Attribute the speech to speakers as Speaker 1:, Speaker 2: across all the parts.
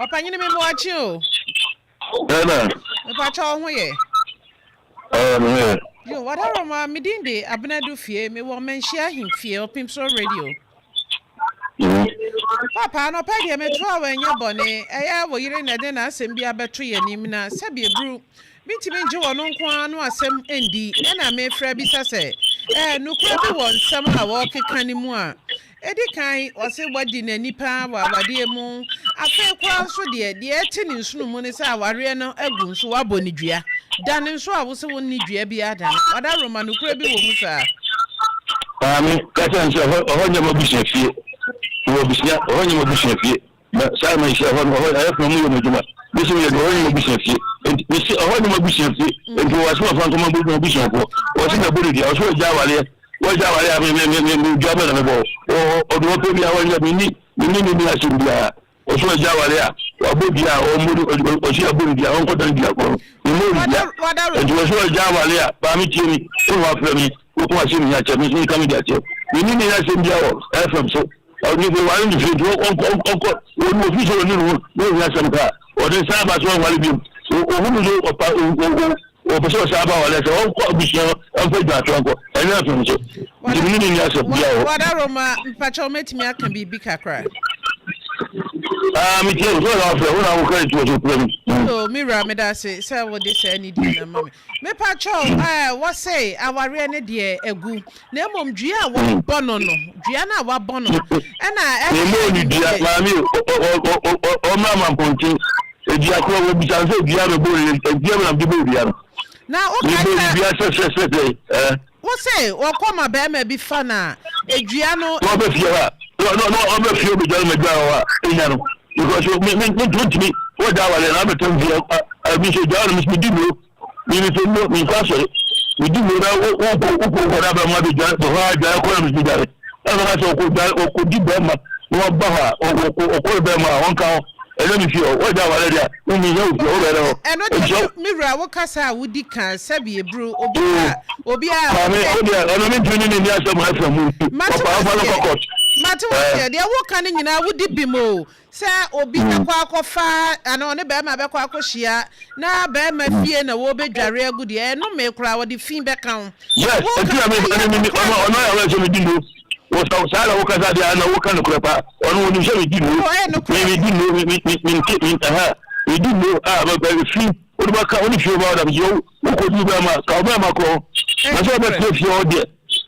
Speaker 1: Ɔpanyini me mmoakye o.
Speaker 2: Ɛna.
Speaker 1: Mepakyɛ wo ho yɛ?
Speaker 2: Ɛɛ me ho yɛ.
Speaker 1: Yo, Wadaroma, me din de Abenadu Fie, mewɔ Manhyia Ahemfie, Ɔpemsoro Radio. Papa, anɔpa yi deɛ meto a wanyɛ bɔne, ɛyɛ wo yere na ɛde n'asɛm bi abɛto yɛn anim na sɛbi eburu, mentumi ngye wɔn nko ara no asɛm ndi, ɛna mefrɛ bisa sɛ, ɛɛ nokorɛ bi wɔ nsɛm a wɔrekeka no mu a? Edi kan, ɔse wadi n'ani paa wɔ awadeɛ mu. Afei koraa nso deɛ, deɛ ɛte ne nsono mu ne sɛ awareɛ no agu nso woabɔ no dua. Da no nso a wose wonni dua biara da no, Ɔdawroma, nokorɛ bi wɔ mu saa?
Speaker 2: Maame, ka kyerɛ no sɛ ɛhɔ, ɛhɔ nyɛ m'abusua fie. Mewɔ abusua, ɛhɔ nyɛ m'abusua fie. Na saa ma nhyia ɛhɔ no, ɛhɔ ɛyɛ fama mu yɛ m'adwuma. Mesi meyɛ adwuma, ɛhɔ nyɛ m'abusua fie. Enti, mesi ɛhɔ nyɛ m'abusua fie. Enti wɔwɔ asɛm afa nkɔma m'abusuafoɔ. Wɔse mɛbɔ no dua, wɔse wɔagya awareɛ. Wɔagya awareɛ a me, me, me, me, me dua bɛn na mebɔ wo? Ɔ, ɔde ɔpɛ biara wɔnyɛ, menni, menni ne ni asɛm biara. Ɔsɛ ɔgya aware a wabɔ dua a ɔmmɔ no ɔsɛ yɛabɔ no dua ɔnkɔdan dua korɔ no memmɔ no dua nti ɔsɛ ɔgya aware a maame tie me wo na wafrɛ me woko asɛm hia kyɛ me nso meka me de akyɛ menni ne asɛm bia wɔ FM so ɔne fɛ ware ne fie nti ɔnkɔ ɔnkɔ wɔn ofi sɛ ɔne ne ho na ɔhia asɛm ka ɔde nsa aba so ɔnware biom ɔhu no so ɔpa Wɔpɛ sɛ ɔsan ba hɔ sɛ ɔnkɔ abusua hɔ mfa dwatoa nkɔ, ɛnyɛ afei nso. Nti me ne no nni asɛm biara wɔ hɔ.
Speaker 1: Wadaroma, mpakyɛw mɛtumi aka biribi kakra?
Speaker 2: Ah, metie wo, sɛ na wafrɛ, wo na woka nti wɔ so frɛ me.
Speaker 1: Yo, me wura, meda ase sɛ wode saa nidie no ama me. Mepakyɛw, eh, wɔse awareɛ no deɛ agu, na mmom dua a wɔabɔ no no, dua no a wɔabɔ no, ɛna ɛha
Speaker 2: Memmɔɔ no dua, maame o, ɔmmra mampɔnten. Dua korɔ wɔbisa no sɛ dua bɛbɔ no dua bɛ na mede bɔɔ dua no.
Speaker 1: Na wokae
Speaker 2: Mebɔɔ
Speaker 1: sɛ.
Speaker 2: no dua sɛ sɛ sɛ sɛ ɛɛ.
Speaker 1: Wo se wɔkɔ ma barima bi fa no a, dua no.
Speaker 2: Na ɔbɛ fie hɔ a, na na na ɔbɛ fie ɔbɛdwa no ma dua hɔ a, enya no. Because me me me ntumi wɔgya awale na abɛtɛm fie a, a mi sɛ dua no mi di mi o. Me me fɛ mo me nkɔ asɔre me di mo na wo wo kɔ wo kɔ nkɔ na bɛrima bɛ dwa bɛ hɔ adwa kɔ na me dware ɛna ka sɛ ɔkɔ dwa ɔkɔ di bɛrima na waba hɔ a ɔkɔ ɔkɔ bɛrima a ɔnka ho ɛna me fie hɔ wɔgya awale deɛ wo mi nyɛ wo fie wo bɛrɛ hɔ.
Speaker 1: Ɛno deɛ me wura wo kasa a wodi kan sɛbi eburu obi a obi a.
Speaker 2: Maame o deɛ ɔno mi ntumi ne ne ni asɛm ɛfɛ mu nti ɔpa ɔfa no kɔ court.
Speaker 1: Mate waseɛ deɛ woka no nyinaa wodi bim o Sɛ obi bɛkɔ akɔfa anaa ɔne barima bɛkɔ akɔhyia na barima fie na wɔrebɛdware agu deɛ, ɛnome koraa, wɔde fi bɛka ho.
Speaker 2: Yes,
Speaker 1: Woka
Speaker 2: eti na mi
Speaker 1: ɛyɛ
Speaker 2: mi mi
Speaker 1: nokorɛ
Speaker 2: ɔno ɔno ayɛ awɛ sɛ mi di no. Wɔ sa saa na wokasa deɛ ana woka nokorɛ paa. Ɔno onim sɛ mi di no.
Speaker 1: Oh, ɛyɛ
Speaker 2: Mi
Speaker 1: nokorɛ.
Speaker 2: mi di no mi mi mi mi nte mi ɛha mi di no a bɛ bɛ fi wode ba ka wode fie ba ɔda mi sɛ wokɔ di bɛrima ka ɔbɛrima kɔ hɔ.
Speaker 1: Ɛyɛ
Speaker 2: Na sɛ
Speaker 1: nokorɛ.
Speaker 2: ɔbɛtena fie hɔ deɛ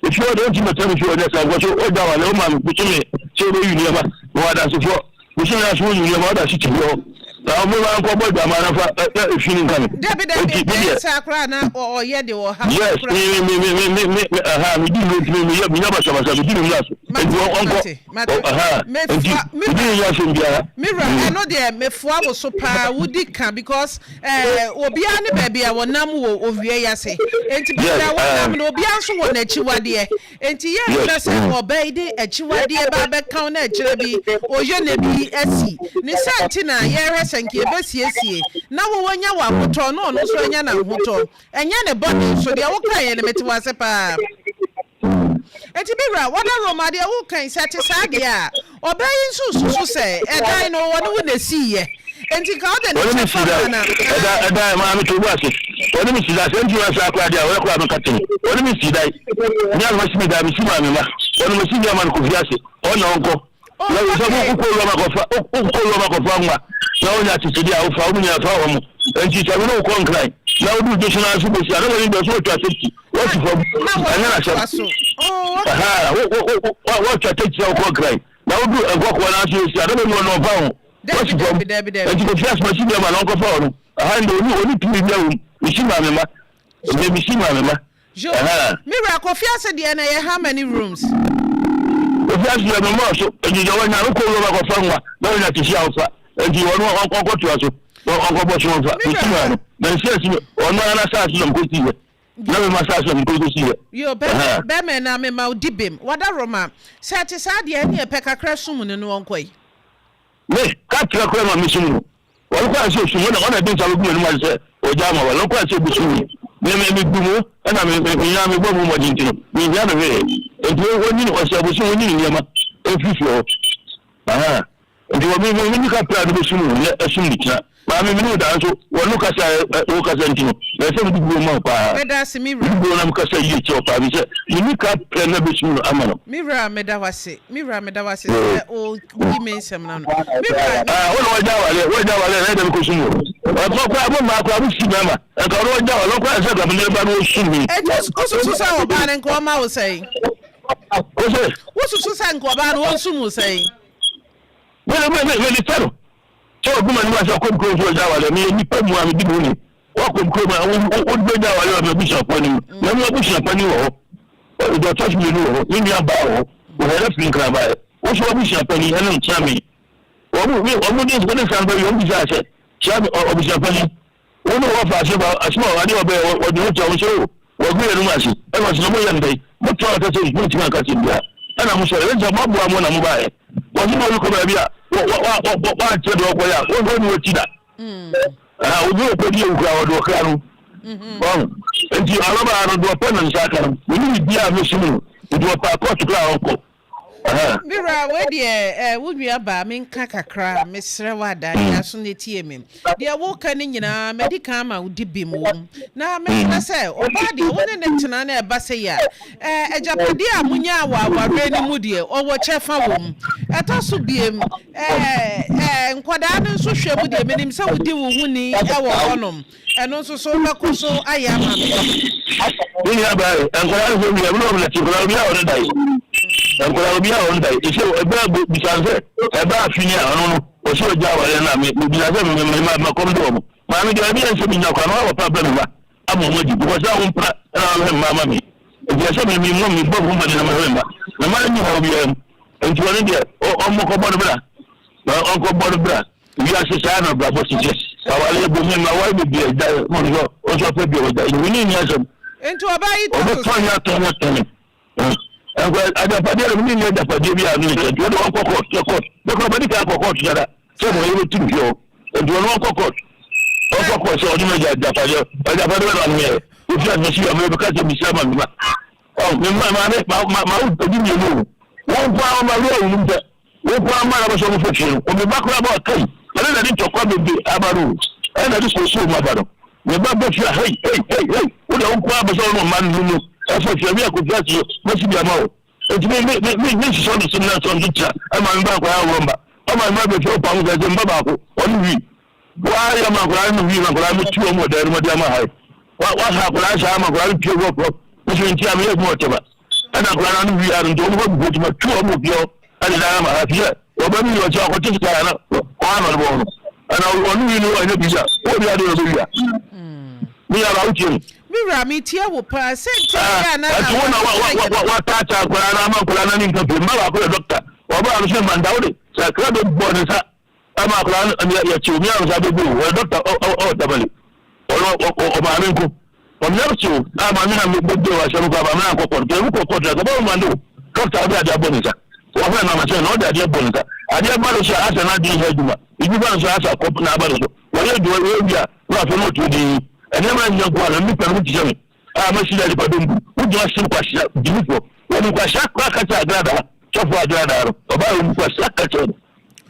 Speaker 2: efie hɔ deɛ ɔntumi bɛtena me fie hɔ deɛ saa nkɔ so ɔgya wale ɔma me bosome sɛ ɔbɛyi nneɛma na wɔ adansefoɔ bosome aso woyi nneɛma ɔda so te fie hɔ na ɔmo ma nkɔ bɔ dwama na fa ɛ efi ne nka me
Speaker 1: Dabi dabi
Speaker 2: eti me
Speaker 1: ɛyɛ
Speaker 2: deɛ
Speaker 1: saa koraa na ɔyɛ de ɔhaw
Speaker 2: yes
Speaker 1: koraa.
Speaker 2: me me me me me me me ɛha me di me ntumi me yɛ me nya basabasa me di me mmira so
Speaker 1: Mate
Speaker 2: eti ɔnkɔ
Speaker 1: mate mate
Speaker 2: ɛha eti
Speaker 1: mefoa me
Speaker 2: me di
Speaker 1: wura
Speaker 2: me nya asɛm biara
Speaker 1: me wura
Speaker 2: mm.
Speaker 1: ɛno deɛ mefoa wo so paa wodi ka because ɛɛ obiara ne baabi a wɔnam wɔ owia yi ase enti baabi
Speaker 2: yes
Speaker 1: a wɔnam
Speaker 2: ɛɛ
Speaker 1: no obiara nso wɔ n'akyiwadeɛ Enti yɛnhwɛ
Speaker 2: yes
Speaker 1: sɛ
Speaker 2: mm.
Speaker 1: ɔbaa yi de akyiwadeɛ ba abɛka wo na akyire bi ɔyɛ na bi asi. Ne saa nti na yɛrehwɛ sɛ nka yɛbɛsiesie na wo wanya w'ahotɔ na ɔno nso anya n'ahotɔ. Ɛnyɛ ne bɔne nso, deɛ wokaeɛ no mete wo ase paa. Enti me wura, wɔda Roma deɛ woka yi, sɛ ɛte saa deɛ a, Ɔbaa yi nso susu sɛ ɛdan no wɔne wo na esiiɛ enti nka wode ne
Speaker 2: Wɔne me
Speaker 1: kyɛfa
Speaker 2: si dan.
Speaker 1: ma no
Speaker 2: Ɛda
Speaker 1: ae.
Speaker 2: ɛdan maa me to bo ase. Wɔne me si dan. Sɛ ntumi asa akora deɛ a wɔyɛ koraa meka kyene. Wɔne me si dan. Me a masi me dan mesi maa me ma. Wɔne masi nneɛma no kofi ase. Wɔn na wɔnkɔ.
Speaker 1: Oh,
Speaker 2: Na sɛ
Speaker 1: okay.
Speaker 2: wokɔ wura ma kɔfa wokɔ wura ma kɔfa nwa na wonya akyekyedeɛ a wofa wo nyina fa wɔn. Enti sɛ wone wokɔ nkran na wodu gye so no ase bɛsi a na wɔne deɛ so wɔtwa safety wɔsi fam
Speaker 1: Na
Speaker 2: ɛnyɛ
Speaker 1: wɔatoa
Speaker 2: n'asɛm.
Speaker 1: so. Oh, okay.
Speaker 2: Aha, wo wo wo wɔtwa taxi a wokɔ nkran na wodu nkɔkoa no ase esi a na bɛnu ɔno ɔmfa ho
Speaker 1: Dabi,
Speaker 2: wɔsi fam
Speaker 1: dabi, dabi, dabi.
Speaker 2: nti kofi asoma si bɛma na ɔnkɔfa ɔno aha ndɛ oni oni tumi bia wom mesi maame ma ndɛ mesi maame ma
Speaker 1: Jo,
Speaker 2: aha
Speaker 1: me wura Kofi ase deɛ na ɛyɛ how many rooms?
Speaker 2: Kofi ase deɛ mema so nti sɛ wɔnya no kɔ wura kɔfa nwa na wɔnya tesi a wofa nti ɔno ɔnkɔtoa so ɔnkɔbɔ so ɔmfa
Speaker 1: Me
Speaker 2: mesi
Speaker 1: wura
Speaker 2: maa no na nsi asi ɔno ara n'asaase na mekɔsi yɛ na mema saase na mekɔsi yɛ
Speaker 1: Yo, bɛmɛ bɛmɛ na mema wo di bem. Wada Roma. Sɛ ɛte saa deɛ ɛneɛ pɛ kakra sum no na ɔnkɔ yi.
Speaker 2: Me, ka kyerɛ koraa ma mesum no. Wɔn kwan sɛ osum, wɔn na ɛde nsa bɛgu m'anim ase sɛ ogya ama wɔn. Wɔn kwan sɛ ebusum me. Me, me, megu mu, ɛna me, me, me nyinaa mebɔ mu mmɔden nti no, menhia me hwee. Enti wɔnyini, ɔsɛ abosom, wɔnyini nneɛma mfiri fie hɔ. Aha. Nti wɔ me me me nika pɛ a no bɛsum wo nyɛ ɛsum ne kyina. Maame me ne wo daa nso wɔ no kasa a wo kasa nti no na ɛsɛ mede buo ma wo paa.
Speaker 1: Meda ase me
Speaker 2: Mede
Speaker 1: wura.
Speaker 2: buo na me kasa yie kyerɛ wo paa bi sɛ me nika pɛ na bɛsum no ama no.
Speaker 1: Me wura meda wo ase. Me wura meda wo ase sɛ wo yi me nsɛm no ano. Me wura.
Speaker 2: Ah, wo na wagya awareɛ, wagya awareɛ na ɛdɛ mekɔsum wo. Ɔkɔ koraa mo mmaa koraa mo si mmarima. Nka ɔno wagya awareɛ ɔkɔ ɛsɛ nka mene ba no ɔsum me.
Speaker 1: Eti wosusu sɛ ɔbaa no nka ɔma wo sɛn?
Speaker 2: Wo sɛ?
Speaker 1: Wosusu sɛ nka ɔbaa no ɔnsum wo sɛn?
Speaker 2: Me me me me de kyɛ no. Sɛ ɔgu m'anim ase ɔkɔ me kurom sɛ ɔgya awareɛ, meyɛ nipa mu a medi me ho ni. Woakɔ me kurom a wode bɛgya awareɛ wɔ m'abusuafoɔ anim. Na me abusuapanin wɔ hɔ, deɛ ɔtɔ so mmienu wɔ hɔ, me nua baa wɔ hɔ, wɔhɛrɛ firi Nkran baeɛ. Wo nso w'abusuapanin ɛne nkyea me. Wɔn wɔn de wɔde nsa no bɛwie wɔn bisaa sɛ, kyea me abusuapanin. Wo ne wɔfa ase ba asɛm a adeɛ ɔbɛyɛ wɔde ho kyerɛ wɔn sɛ o wɔagu yɛn anim ase ɛna ɔsɛ na moyɛ no dɛn motoa ɔka sɛ montumi anka asɛm biara ɛna mosɔre ɛne sɛ moaboa mo na mobaeɛ wɔse na obi kɔ baabi a wɔankyerɛ deɛ ɔkɔyɛ a wɔne wɔkyi da obi ɔkɔdi ewu koraa wɔde ɔkra no ɔho nti ababaa no deɛ ɔpɛ no nsa aka no mene biribiaa mɛsi mu nti ɔpɛ akɔɔto koraa ɔnkɔ.
Speaker 1: Me wura, wei deɛ eh, wo nua baa menka kakra, mesrɛ wo ada, yɛ aso na tie me. Deɛ woka no nyinaa, madi kan ama wo di bem wɔ mu. Na mesrɛ sɛ, ɔbaa deɛ wo ne no tena na ɛba sei a, eh, agyapadeɛ a monyaa wɔ awareɛ no mu deɛ, ɔwɔ kyɛfa wɔ mu. Ɛtɔ so biem, eh, eh, nkwadaa no nso hwɛ mu deɛ, menim sɛ wodi wo ho ni wɔ hɔnom. Ɛno nso so wobɛkɔ so ayɛ ama me.
Speaker 2: Me nua baa yi, nkwadaa no sɛ wia, mi na wɔn ti nkwadaa obiara wɔn da yi. Nkwadaa obiara wɔn da yi. Ɛsɛ ɛbɛ bisa sɛ ɛbɛ afi ni a ɔno no ɔsɛ ɔgya awale na mi mi bisa sɛ mi mi ma ma kɔm de wɔn. Maame deɛ ɛbi yɛ nsɛ mi nya kwan na wɔn papa bɛ mi ba ama wɔn adi because na wɔn mpra ɛna wɔn hwɛ mma ama mi. Nti ɛsɛ mi mi mɔ mi bɔ ho mɔden na ma hwɛ mma. Na mma no nyi ha obiara mu. Nti wɔn deɛ ɔmo kɔ bɔ no bra. Na ɔnkɔ bɔ no bra. Wiase saa na abrabɔ te sɛ aware ɛbɔ mu ma aware bebree agyae mo nso ɔnso apɛ bi a ɔgyae ne ne nni asɛm.
Speaker 1: Nti ɔbaa yi tɔ so
Speaker 2: sɛ. Ɔbɛtɔn atɔn atɔn nkɔ agyapadeɛ no ne nni agyapadeɛ bi a ne nkyɛn nti wɔde wɔn kɔ court sɛ court bɛkɔ ɔbɛdi kan akɔ court dada sɛ mo yɛ bɛtu fie hɔ nti wɔn wɔn kɔ court wɔn kɔ court sɛ ɔde mo agya agyapadeɛ agyapadeɛ bɛ na ɔno yɛ ofi asase yi a mo yɛ bɛka sɛ misia ma mi ma ɔ mi ma maame ma ma ma wo odi mmienu o wɔn nko ara wɔn ma wia wɔn mu pɛ. Wo nko ara mma na wobɛsɔ wo fofie no. Obi ba koraa ba ɔka yi, ɛno na ɛde ntɔkwa bebree aba no o. Ɛno na ɛde soosoo mu aba no. Me ba ba fie a, hei, hei, hei, hei, wo deɛ wo nko ara bɛsɛ wo ne ɔma no no ɛfa fie a, wia kɔfie ase so, mɛsi bi ama wo. Enti me, me, me, me, me nsosɔ ne so na nsɔ nso tia, ɛma me ba akwadaa aworɔ mba. Ɔma me ba bɛfie ɔpa ho sɛ sɛ mba baako, ɔno wi. Woayɛ ma akwadaa no wi ma akwadaa no tu wɔn wɔ dan no mu de ama ha yi. Wa, waha akwadaa saa ma akwadaa no pie wɔ kɔ. Nso nti a meyɛ adwuma wɔ Tema. Ɛna akwadaa no ano wi ano nti wɔn bɔ bubu ma tu wɔn wɔ fie hɔ ɛde dan ama ha fi sɛ wɔba mi wɔ sɛ ɔkɔte sika na ɔha na ɔde bɔ no. Ɛna ɔno wi no ɛnyɛ bi sa. Wɔ bi adeɛ na ɔbɛwia. Me yɛ aba wotie me.
Speaker 1: Me wura metie wo paa sɛ nti a na
Speaker 2: ɛti wo na wataataa akwadaa no ama akwadaa no ani nka fie mma baako yɛ dɔkta ɔbaa no sɛ manda wo de sɛ akra bɛ bɔ ne nsa Ama akwadaa no ɛnɛ yɛkyew mi ansa bɛgu o ɔyɛ dɔkta ɔwɔ tamale ɔno ɔmaame nko ɔmea kyew a maame na bɛgye wɔ asɛm kɔ maame na nkɔ kɔt kɛmu kɔ kɔt na kɔbɔ mande o dɔkta ɔde adeɛ abɔ ne nsa wɔfrɛ no amasɛ na ɔde adeɛ bɔ ne nsa adeɛ ba no so asɛ n'adwene hɛ adwuma ebi ba no so asɛ akɔ na aba no so wɔyɛ adwuma wɔyɛ wie a na afei na ɔtuo din ɛnneɛma nyɛ nko a na nipa no ti sɛ me a masi na nipa dɔm bu wogyina sem kwahyia gyimifoɔ wɔn kwahyia kora kakyɛ agradaa sɔfo agradaa no ɔbaa wɔn kwahyia kakyɛ no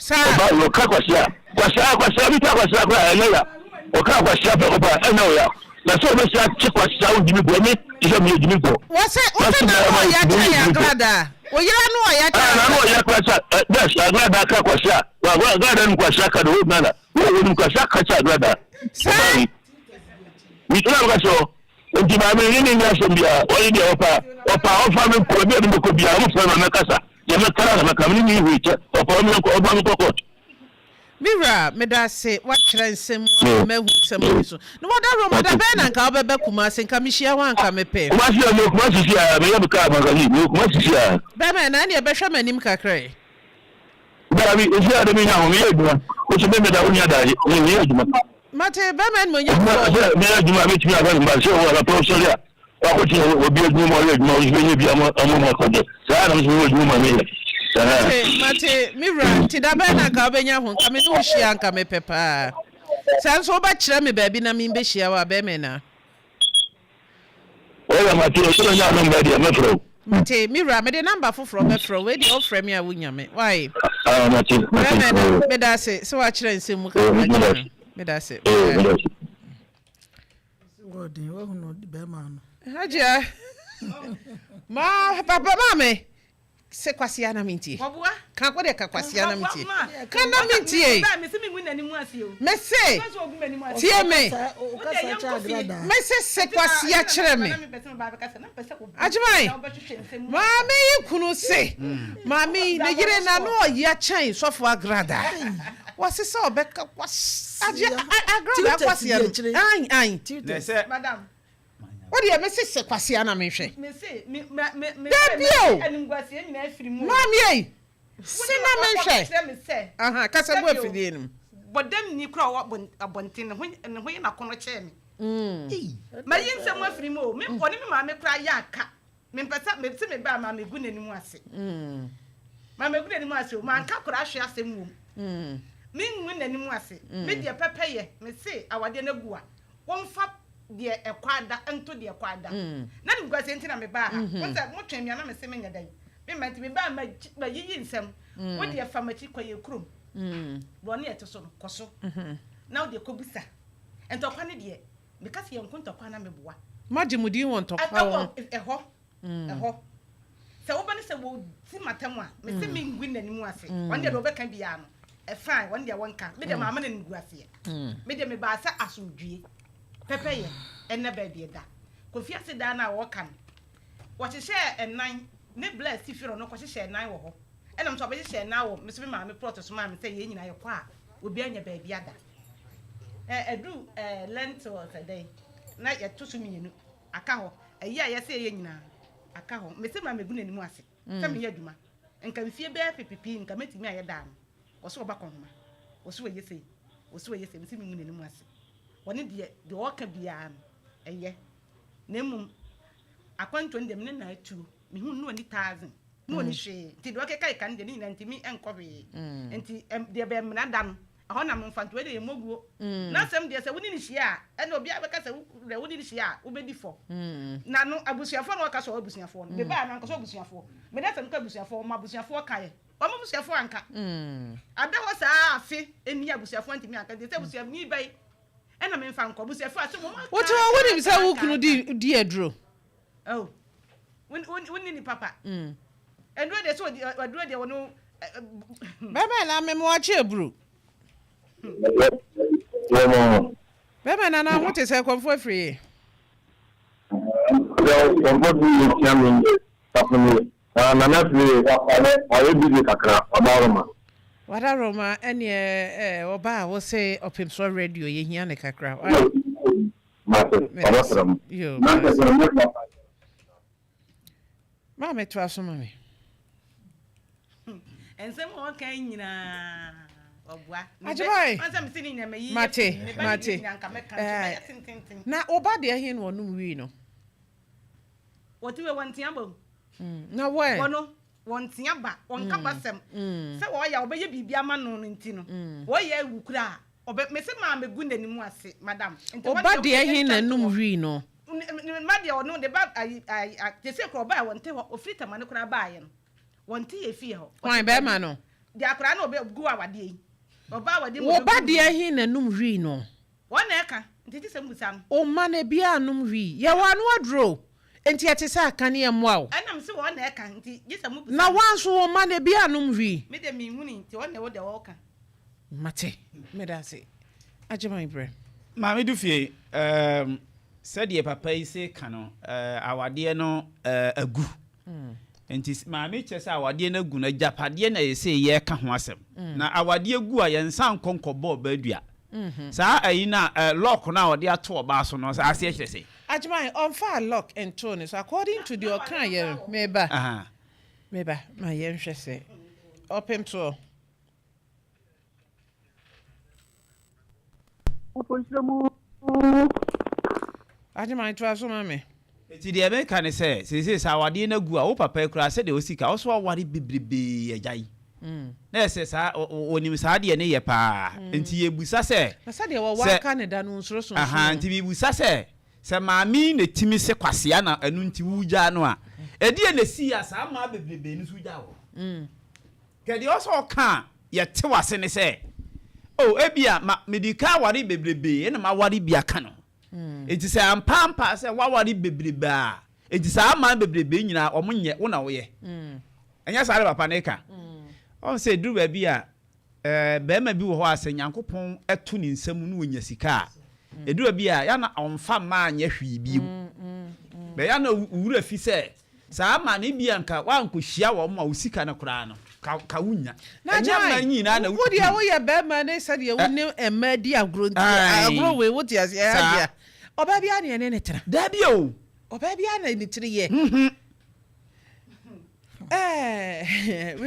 Speaker 1: Saa.
Speaker 2: Ɔbaa yi ɔka kwasia kwasia kwasia bi ka kwasia koraa ɛnyɛ ya ɔka kwasia pɛ ɔba ɛnyɛ ɔya na sɛ ɔbɛsi akye kwasia wo gyimi bɔ me te sɛ meyɛ gyimi bɔ.
Speaker 1: Wɔsɛ wosɛ na ano ɔya kyɛn agradaa oyere ano ɔya kyɛn
Speaker 2: agradaa. Na ano ɔya kwasia yes agradaa ka kwasia agradaa nim kwasia ka de o Ghana wo nim kwasia ka kyɛ agradaa.
Speaker 1: Saa.
Speaker 2: Ɔbaa yi mi tena ka sɛ nti maame ne ne nyɛ asɛm biara ɔyɛ deɛ ɔpa ɔpa ɔfa me kɔ ebi a ne mɛkɔ biara ɔmo fɛ ma mɛkasa. Deɛ mɛka ara na mɛka, me ne no nni hwee kyɛ, ɔpɛ ɔne me nkɔ, ɔba me nkɔ court.
Speaker 1: Me wura, meda ase, woakyerɛ nsɛm mu ama mahu nsɛm bi so. Na wɔda Roma, da bɛn na nka wobɛba Kumasi? Nka mehyia wo a nka mepɛ.
Speaker 2: Kumasi a, mewɔ Kumasi sisi a, meyɛ me kaa magazine, mewɔ Kumasi sisi a.
Speaker 1: Bɛma, na ɛneɛ bɛhwɛ m'anim kakra yi.
Speaker 2: Daabi, ɛsi a de menya ho, meyɛ adwuma, wo so me meda wo nni adagye, meyɛ adwuma.
Speaker 1: Mate, bɛma animuonyamfoɔ.
Speaker 2: Adwuma, sɛ meyɛ adwuma a mɛtumi ahwɛ me mma, sɛ wɔ anapa wosɔre a, Wakɔkyerɛ sɛ obi adwuma mu ɔyɛ adwuma nso bɛnya bi ama ama mu akɔgye. Saa na nso mewɔ adwuma mu a meyɛ.
Speaker 1: Mate, mate, me wura, nti da bɛn na nka wobɛnya ho? Nka me ne wo hyia a nka mepɛ paa. Sɛ nso wobɛkyerɛ me baabi na membɛhyia wo a, bɛmɛ na.
Speaker 2: Wɔyɛ mate, sɛ manya wo nɔmba deɛ mɛfrɛ wo.
Speaker 1: Mate, me wura, mede nɔmba foforɔ bɛfrɛ wo. Wei deɛ wofrɛ me a wonya me. Wai?
Speaker 2: Ah, mate, mate.
Speaker 1: Bɛrima no, meda ase sɛ woakyerɛ nsɛm mu kakra kyerɛ me. Meda ase.
Speaker 2: Meda ase.
Speaker 1: Hajia, ma papa maame se kwasia na mentie. Ka ko de ka kwasia na mentie. Ka na mentie. Me se tie me. Me se se kwasia kyerɛ me. Agyeman, maame yi kunu se maame yi ne yere na no ɔya kyɛn sɔfo agrada. Wɔse sɛ ɔbɛka kwas agye agrada kwasia no. An an. Wo deɛ me se se kwasia na menhwɛ. Dabi o. Maame ei. Se na menhwɛ. Aha, kasa gu afidie no mu.
Speaker 3: Bɔdamni kora ɔwɔ abɔnten ne ho ne ho yɛ n'akɔnnɔ kyɛn me. Mayi nsɛm afiri mu o. Me ɔne me maame koraa yɛ aka. Mempɛ sɛ mese me ba ma megu n'anim ase. Ma megu n'anim ase o. Manka koraa hwe asɛm wom. Mengu n'anim ase. Me deɛ pɛpɛyɛ mese awadeɛ no agu a wɔmfa deɛ ɛkɔ ada nto deɛ ɛkɔ ada. Na animguaseɛ nti na mebaa ha. Wo sɛ motwɛn me a na mese menyɛ dɛn. Memma nti mebaa mayiyi nsɛm. Wo deɛ fa m'akyi kɔ yɛ kurom. Borɔno yɛte so no kɔ so. Na wo deɛ kɔbisa. Ntɔkwa no deɛ meka sɛ yɛnko ntɔkwa na meboa.
Speaker 1: Moagye mo din wɔ ntɔkwa ho.
Speaker 3: Ɛhɔ ɛhɔ. Sɛ woba ne sɛ wɔdi m'atam a, mese mengu n'anim ase. Wɔn deɛ deɛ wɔbɛka biara no, fine, wɔn deɛ wɔnka. Me deɛ mamma no animguaseɛ. Me deɛ mebaa sɛ asomdwie, pɛpɛyɛ, ɛnna baabi ɛda. Kofi ase dan no a wɔka no, wɔhyehyɛɛ ɛnan, ne bla si fie no, ɔno kɔhyehyɛɛ ɛnan wɔ hɔ. Ɛna nso ɔbɛhyehyɛɛ ɛnan wɔ me nso me maame plot so maa me sɛ yɛn nyinaa yɛkɔ a, obiara nya baabi ada. Ɛ ɛduru ɛɛ lentils ɛdɛn, na yɛto so mmienu. Aka hɔ. Ayi a yɛsɛ yɛyɛ nyinaa, aka hɔ. Mese ma megu n'anim ase sɛ meyɛ adwuma. Nka mfie bɛyɛ pepepee nka mɛtumi ayɛ daa no. Ɔse ɔba kɔnhoma. Ɔse ɔyɛ sei. Ɔse ɔyɛ sei. Mese mengu n'anim ase. Ɔne deɛ, deɛ ɔka biara no, ɛyɛ. Na mmom, akwantuo no deɛ me ne no atuo. Mehu no na ɔnni thousand. Na ɔnni hwee. Nti deɛ ɔkeka keka no deɛ ne nyinaa ntumi nkɔ hwee. Nti deɛ bɛyɛ mmara da no, Ɛhɔ na momfa nto. Wei deɛ yɛ mmɔguo. N'asɛm deɛ sɛ wo ne no hyia a, ɛnna obiara bɛka sɛ wo deɛ wo ne no hyia a, wobɛdi fɔ. Na no abusuafoɔ na wɔka sɛ ɔwɔ abusuafoɔ no. Mebaa no anka sɛ abusuafoɔ. Mede asɛm kɔ abusuafoɔ, wɔn abusuafoɔ kaeɛ. Wɔn abusuafoɔ anka. Ada hɔ saa afe ni abusuafoɔ antumi anka. Nti sɛ abusuani ba yi ɛna memfa nkɔ. Abusuafoɔ a sɛ wɔn aka
Speaker 1: Wote hɔ wonim sɛ wo kunu di aduro.
Speaker 3: Oh, wonni ni papa. Aduro deɛ sɛ ɔdi aduro deɛ ɔno.
Speaker 1: Bɛrima na mema wakye aburo. Bɛrima na na ho te sɛ kɔmfo afiri ye.
Speaker 2: Kɔmfo afiri ye tia me safo nie. Nana afiri ye ɔyɛ busy kakra ɔda Roma.
Speaker 1: Wada Roma ɛneɛ ɔba a wose ɔpemsoɔ radio yɛhia ne kakra.
Speaker 2: Mate, ɔbɛfrɛ mo.
Speaker 1: Yo,
Speaker 2: Na nkyɛ sɛ mo papa.
Speaker 1: Maame toa so ma me.
Speaker 3: Nsɛm a ɔka yi nyinaa ɔboa.
Speaker 1: Agyebae. Mate, mate. Na wo ba deɛ he na ɔnom wii no?
Speaker 3: Wɔte wei wɔntea ba o.
Speaker 1: Na wo ɛ?
Speaker 3: Wɔno wɔntea ba, wɔnka basɛm. Sɛ wɔyɛ a wɔbɛyɛ biribi ama no no nti no, wɔyɛ awu koraa a. Ɔbɛ mese maa me gu n'anim ase madam. Nti
Speaker 1: Wo
Speaker 3: hɔ
Speaker 1: ba
Speaker 3: deɛ
Speaker 1: deɛ
Speaker 3: wode
Speaker 1: he na
Speaker 3: yɛntwa
Speaker 1: num
Speaker 3: ntoɔ.
Speaker 1: wii no?
Speaker 3: Ne mma deɛ ɔno ne ba ayi ayi a gyesei koraa ɔbaɛ wɔnte hɔ ofiri tamale koraa baayɛ no wɔnte yɛ fie hɔ.
Speaker 1: Hwan
Speaker 3: Ɔte
Speaker 1: bɛɛma
Speaker 3: baabi
Speaker 1: no?
Speaker 3: deɛ akwadaa no ɔbɛ gu awadeɛ yi ɔba awadeɛ mu
Speaker 1: Wo ba
Speaker 3: ɔbɛgu
Speaker 1: deɛ he na num wii no?
Speaker 3: Wɔn na ɛka nti gye sɛ mbusa no.
Speaker 1: Wo mma no biaa nnom wii. Yɛwɔ ano aduro o, nti ɛte sɛ aka ne ɛmmoa wo.
Speaker 3: Ɛna mese wɔn na ɛka nti gye sɛ mobisa
Speaker 1: Na
Speaker 3: no.
Speaker 1: woa nso wo mma no biaa nnom wii.
Speaker 3: Me deɛ menhunui nti wɔn na ɛwɔ deɛ wɔka.
Speaker 1: Mate, medase. Agyeman brɛ.
Speaker 4: Maame Dufie, ehm, sɛdeɛ papa yi se ka no, eh, awadeɛ no eh, agu. Nti maame kyerɛ sɛ awadeɛ no agu no, agyapadeɛ na yɛsɛ yɛreka ho asɛm. Na awadeɛ gu a, yɛnsan nkɔ nkɔbɔ ɔbaa dua. Saa ayi no a, eh, lock no a ɔde ato ɔbaa so no, aseɛ kyerɛ sɛ?
Speaker 1: Agyeman, ɔmfaa lock ntoo ne so according to deɛ ɔkaeɛ no, meba, meba, ma yɛnhwɛ sɛ ɔpem toɔ. Agyeman toa so ma me.
Speaker 4: Enti deɛ meka ne sɛ, seesei sɛ awadeɛ no agu a, wo papa yi koraa sɛdeɛ ɔsi ka, wo so aware bebrebee agya yi. Na ɛsɛ saa, ɔnim saa deɛ no yɛ paa. Enti yɛbusa sɛ,
Speaker 1: Na sɛdeɛ wɔwɔ
Speaker 4: sɛ,
Speaker 1: aka ne da no nsuro sonsono
Speaker 4: ahaa,
Speaker 1: no.
Speaker 4: nti mebusa sɛ, sɛ maame yi na ɛtumi se kwasea na ɛno nti wogyaa no a, ɛdeɛn na ɛsiiɛ a saa mmaa bebrebee no nso wogyaa wɔn? Hwɛ, deɛ ɔsɛ ɔka a yɛte wase ne sɛ, o ebia ma mede ka aware bebrebe ɛna maware bi aka no. Enti sɛ ampa ampa sɛ waware bebrebe a, enti saa aman bebrebe nyinaa ɔmo nyɛ wo na woyɛ. Ɛnyɛ saa de papa ne ka. Ɔn sɛ duru baabi a bɛrima bi wɔ hɔ a, sɛ Nyankopɔn ɛto ne nsam no, wɔnya sika a, ɛduru baabi a yana ɔmfa mmaa nyɛ hwee bio. Bɛyɛ na wura fi sɛ saa ama ne bi anka wankɔhyia wɔn ma wo sika no koraa no ka wonya.
Speaker 1: Na
Speaker 4: ɛnyɛ mmaa nyinaa na
Speaker 1: wo deɛ, woyɛ bɛrima ne sɛdeɛ wo ne mmaa di agorɔ nti, agorɔ wei wote aseɛ
Speaker 4: Saa.
Speaker 1: Ɛha deɛ, ɔbaa biara ne ɛne ne tena.
Speaker 4: Daabi o.
Speaker 1: Ɔbaa biara na ne tiri yɛ. Ɛɛ.